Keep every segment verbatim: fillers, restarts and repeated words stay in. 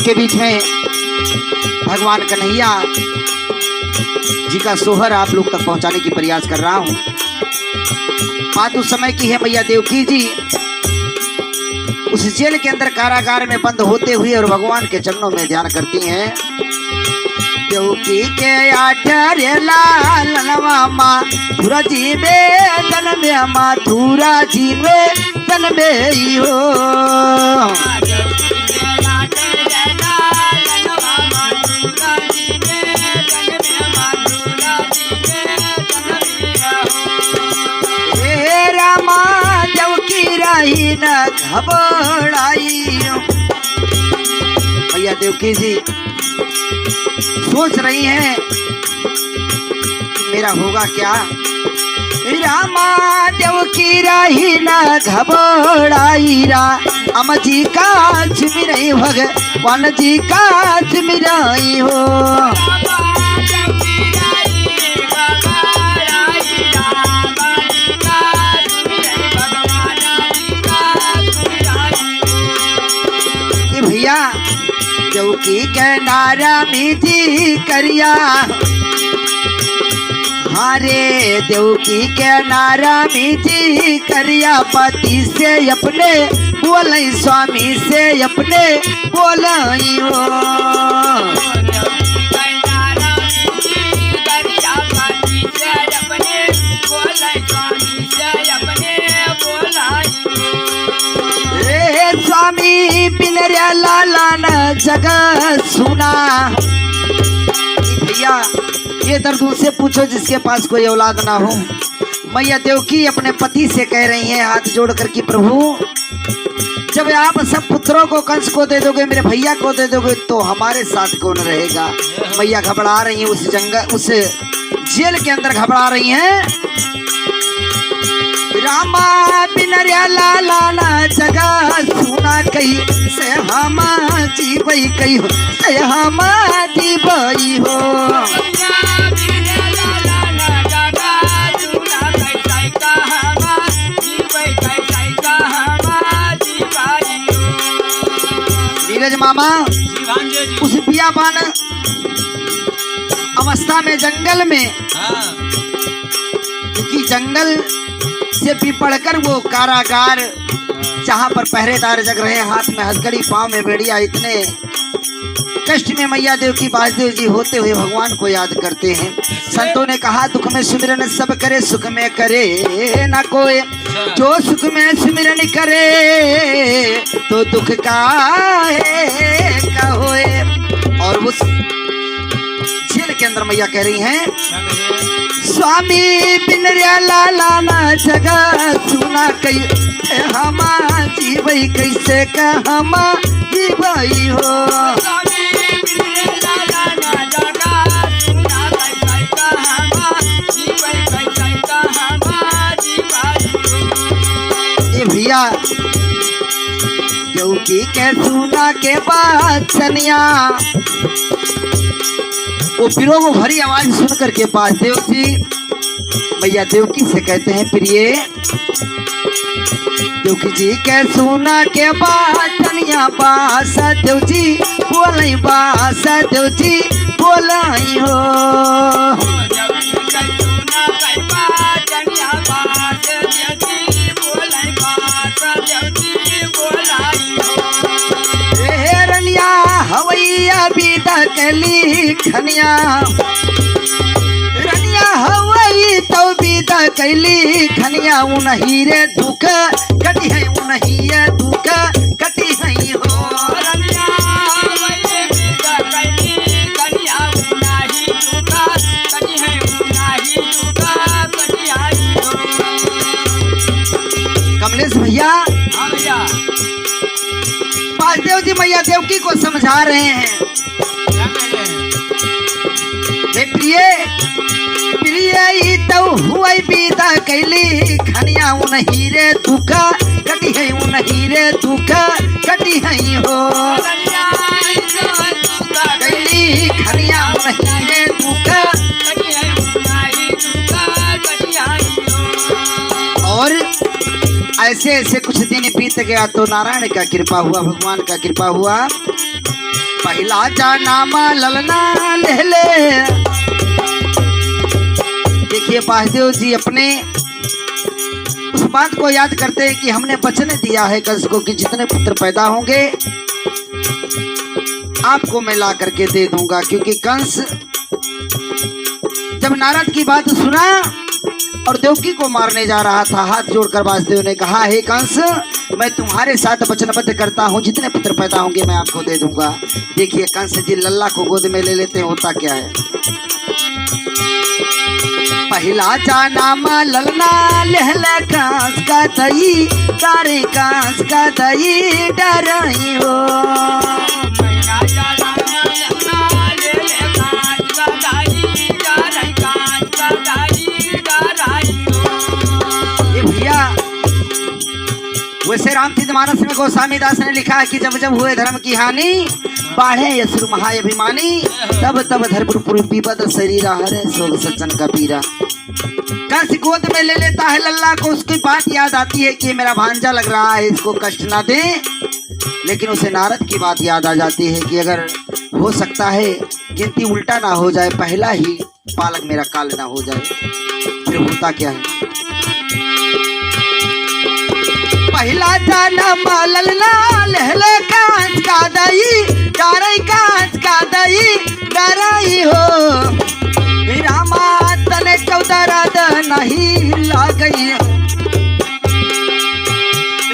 के बीच में भगवान कन्हैया जी का सोहर आप लोग तक पहुंचाने की प्रयास कर रहा हूं। बात उस समय की है, मैया देवकी जी उस जेल के अंदर कारागार में बंद होते हुए और भगवान के चरणों में ध्यान करती हैं। देवकी के आठ रे लालनवा, मथुरा जी में जन्मे, मथुरा जी में जन्मे हो। हे रामा, देवकी रही न घबराई। मैया देवकी जी सोच रही हैं कि मेरा होगा क्या। रामा, देवकी रही न घबराई, राम जी का सुमिरई, भगवान जी का सुमिरई हो। ए भैया, देवकी के नारा मीठी करिया। हाँ रे, देवकी के नारा मीठी करिया, पति से अपने बोलई, स्वामी से अपने बोलई हो। ए स्वामी बिन रे लालन जग सुना। भैया, ये दर्द उनसे पूछो जिसके पास कोई औलाद ना हो। मैया देवकी अपने पति से कह रही हैं हाथ जोड़ कर कि प्रभु, जब आप सब पुत्रों को कंस को दे दोगे, मेरे भैया को दे दोगे, तो हमारे साथ कौन रहेगा? मैया घबरा रही हैं उस जंगल, उस जेल के अंदर घबरा रही हैं। रामा बिन रे लालन जग सुना, कइसे हम जीवई, कइसे हम जीवई हो। नीरज मामा, जी, भांजे जी। उस बियाबान अवस्था में जंगल में, हाँ। क्योंकि जंगल से भी बढ़कर वो कारागार, हाँ। जहाँ पर पहरेदार जग रहे, हाथ में हथकड़ी, पाँव में बेड़िया, इतने कष्ट में मैया देवकी बासदेव जी होते हुए भगवान को याद करते हैं। संतों ने कहा, दुख में सुमिरन सब करे, सुख में करे ना कोई। जो सुख में सुमिरन करे, तो दुख काहे का होए। और उस जेल के अंदर मैया कह रही हैं, स्वामी बिन रे लालन जग सुना, कइसे हम जीवई, कइसे का हम जीवई हो। ए भैया, देवकी के सुना के बचनिया, वो पीरो वो भरी आवाज सुन करके बासदेव जी मैया देवकी से कहते हैं, प्रिय, देवकी जी के सुना के बचनिया, बासदेव जी बोलई, बासदेव जी बोलई हो। ए रनिया हवैया बिदा कइली खनिया, रनिया हवई तउ बिदा कइली खनिया, उनही रे दुख कटिहैं, उनही रे दुख कटिहैं हो। कमलेश भैया, हाँ भैया। बासदेव जी मैया देवकी को समझा रहे हैं। क्या कह रहे हैं? हे प्रिय, प्रिय ई तउ हुवई बिदा कइली खनिया, उनही रे दुख कटिहैं, उनही रे दुख कटिहैं हो। कइली खनिया, उनही रे दुख। और ऐसे ऐसे कुछ दिन बीत गया तो नारायण का कृपा हुआ, भगवान का कृपा हुआ। पहिला जनम ललना लेहले। देखिए, वासुदेव जी अपने उस बात को याद करते हैं कि हमने वचन दिया है कंस को कि जितने पुत्र पैदा होंगे, आपको मैं ला करके दे दूंगा, क्योंकि कंस जब नारद की बात सुना और देवकी को मारने जा रहा था, हाथ जोड़कर वासुदेव ने कहा, "हे कंस, मैं तुम्हारे साथ वचनबद्ध करता हूँ, जितने पुत्र पैदा होंगे मैं आपको दे दूंगा।" देखिए, कंस जी लल्ला को गोद में ले लेते हैं, होता क्या है। पहिला जनम ललना लेहले कंस का दई, डरे कंस का दई, डरई हो। ये भैया, वैसे रामचरित मानस में गोस्वामी दास ने लिखा है कि जब जब हुए धर्म की हानि, बाढ़े असुर महाअभिमानी, तब तब धर्मपुर विपद शरीरा, हरे सोग सज्जन का पीरा। कंस गोद में ले लेता है लल्ला को, उसकी बात याद आती है कि ये मेरा भांजा लग रहा है, इसको कष्ट ना दें। लेकिन उसे नारद की बात याद आ जाती है कि अगर हो सकता है गिनती उल्टा ना हो जाए, पहला ही बालक मेरा काल ना हो जाए, फिर होता क्या है? पहिला जनम ललना लेहले कंस का दई, डरई कंस का दई, डरई हो। रामा तने चौदह रात नहीं लागई।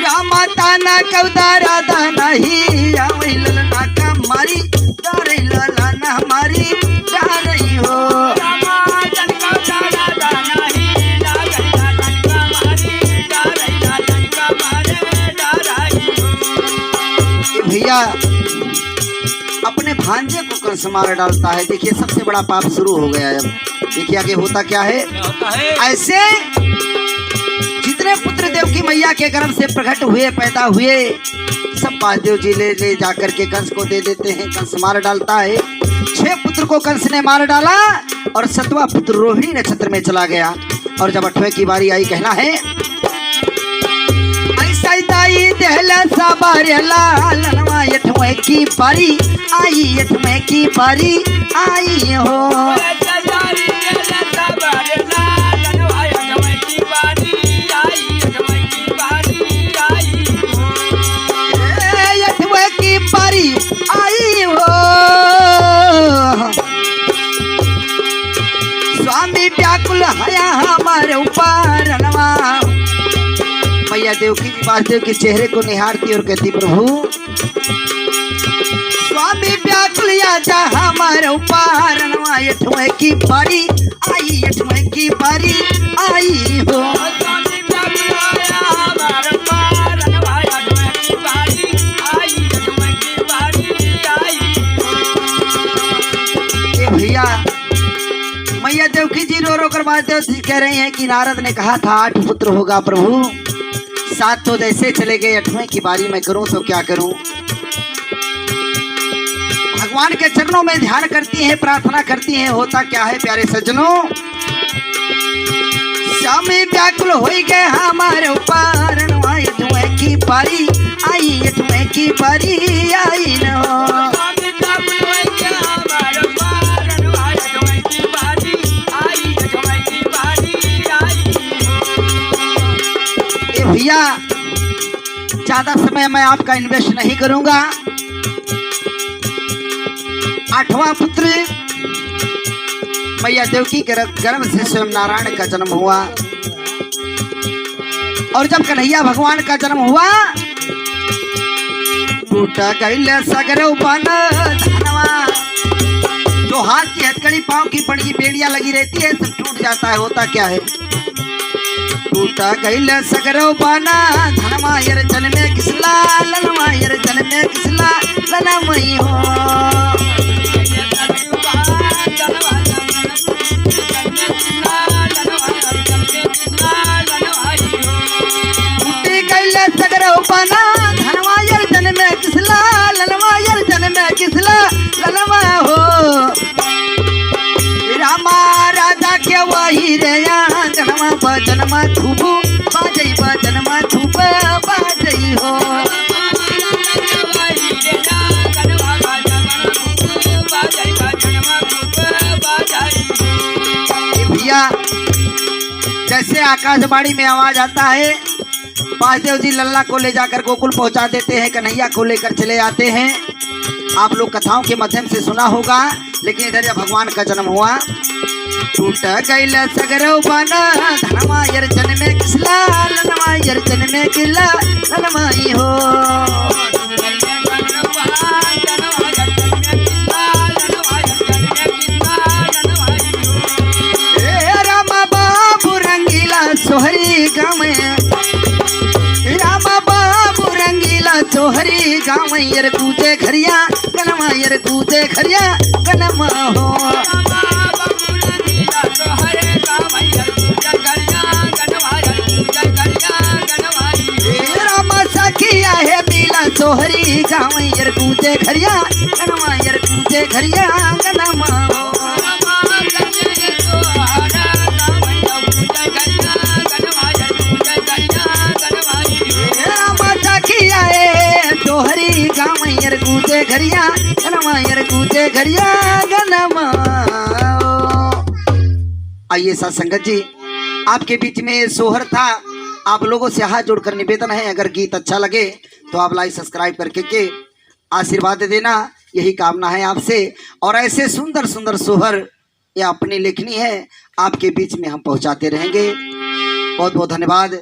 रामा ताना कौदारा दाना ही, आवै ललना का मारी, डरै ललना मारी, डरै हो। ए भैया, अपने भांजे को कंस मार डालता है। देखिए, सबसे बड़ा पाप शुरू हो गया है। अब देखिए आगे होता क्या है। क्या होता है? ऐसे जितने पुत्र देवकी मैया के गर्भ से प्रकट हुए, पैदा हुए, सब वासुदेव जी ले, ले जा करके कंस को दे देते हैं। कंस मार डालता है। छह पुत्र को कंस ने मार डाला और सतवां पुत्र रोहिणी नक्षत्र में चला गया। और जब अठवें की बारी आई, कहना है, ऐसा ही दाई देहला साबारे लालनवा, अठवें की बारी आई, अठवें की बारी आई हो। ए, अठवें की बारी आई हो। स्वामी व्याकुल हया हमारे ऊपर रनवा। मैया देवकी जी वासुदेव के चेहरे को निहारती और कहती, प्रभु, स्वामी व्याकुल आजा हमारे ऊपर रनवा, अठवें की बारी आई, अठवें की बारी आई हो। ए भैया, मैया देवकी जी रो रो कर वासुदेव जी कह रही हैं कि नारद ने कहा था आठ पुत्र होगा प्रभु, सात तो जैसे चले गए, अठवें की बारी मैं करूं तो क्या करूं? भगवान के चरणों में ध्यान करती हैं, प्रार्थना करती हैं, होता क्या है प्यारे सज्जनों? स्वामी व्याकुल होई गए हमारे ऊपर, अठवें की बारी आई, अठवें की बारी आई न हो। ए भैया, ज्यादा समय मैं आपका invest नहीं करूंगा। आठवां पुत्र मैया देवकी के गर्भ, गर्भ से स्वयं नारायण का जन्म हुआ। और जब कन्हैया भगवान का जन्म हुआ, टूट गइल सगरो बन धनवा। जो हाथ की हथकड़ी, पाँव की पड़गी, बेड़ियां लगी रहती है, सब टूट जाता है। होता क्या है? टूट गइल सगरो बन धनवा, अरजन में किसला लनवा, अरजन में किसला लनवा हो। टूटी गइल सगरो बन धनवा, अरजन में किसला लनवा, अरजन में किसला लनवा हो। रामा राजा के वही रे आंगनवा, बजनवा खूब बाजई, बजनवा खूब बाजई हो। से आकाशवाणी में आवाज आता है, वासुदेव जी लल्ला को ले जाकर गोकुल पहुंचा देते हैं, कन्हैया को लेकर चले आते हैं। आप लोग कथाओं के माध्यम से सुना होगा, लेकिन इधर जब भगवान का जन्म हुआ, टूट गइल सगरो बना धनवा, यार जन्मे किसला लनवा, यार जन्मे किला लनवा ई हो। ए राम बाबू रंगीला सोहरी गावे, राम बाबू रंगीला सोहरी गावे, यार गूंजे घरिया गनमा, यार गूंजे घरिया गनमा हो। ए राम सखिया हे मिला सोहरी गावे, यार गूंजे घरिया गनमा, यार गूंजे घरिया गनमा हो। ए राम सखिया हे सोहरी गावे, यार गूंजे घरिया गनमा, यार गूंजे घरिया गनमा। आइए साथ संगत जी, आपके बीच में ये सोहर था। आप लोगों से हाथ जोड़कर निवेदन है, अगर गीत अच्छा लगे तो आप लाइक सब्सक्राइब करके के आशीर्वाद दे देना, यही कामना है आपसे। और ऐसे सुंदर सुंदर सोहर, ये अपनी लेखनी है, आपके बीच में हम पहुंचाते रहेंगे। बहुत बहुत धन्यवाद।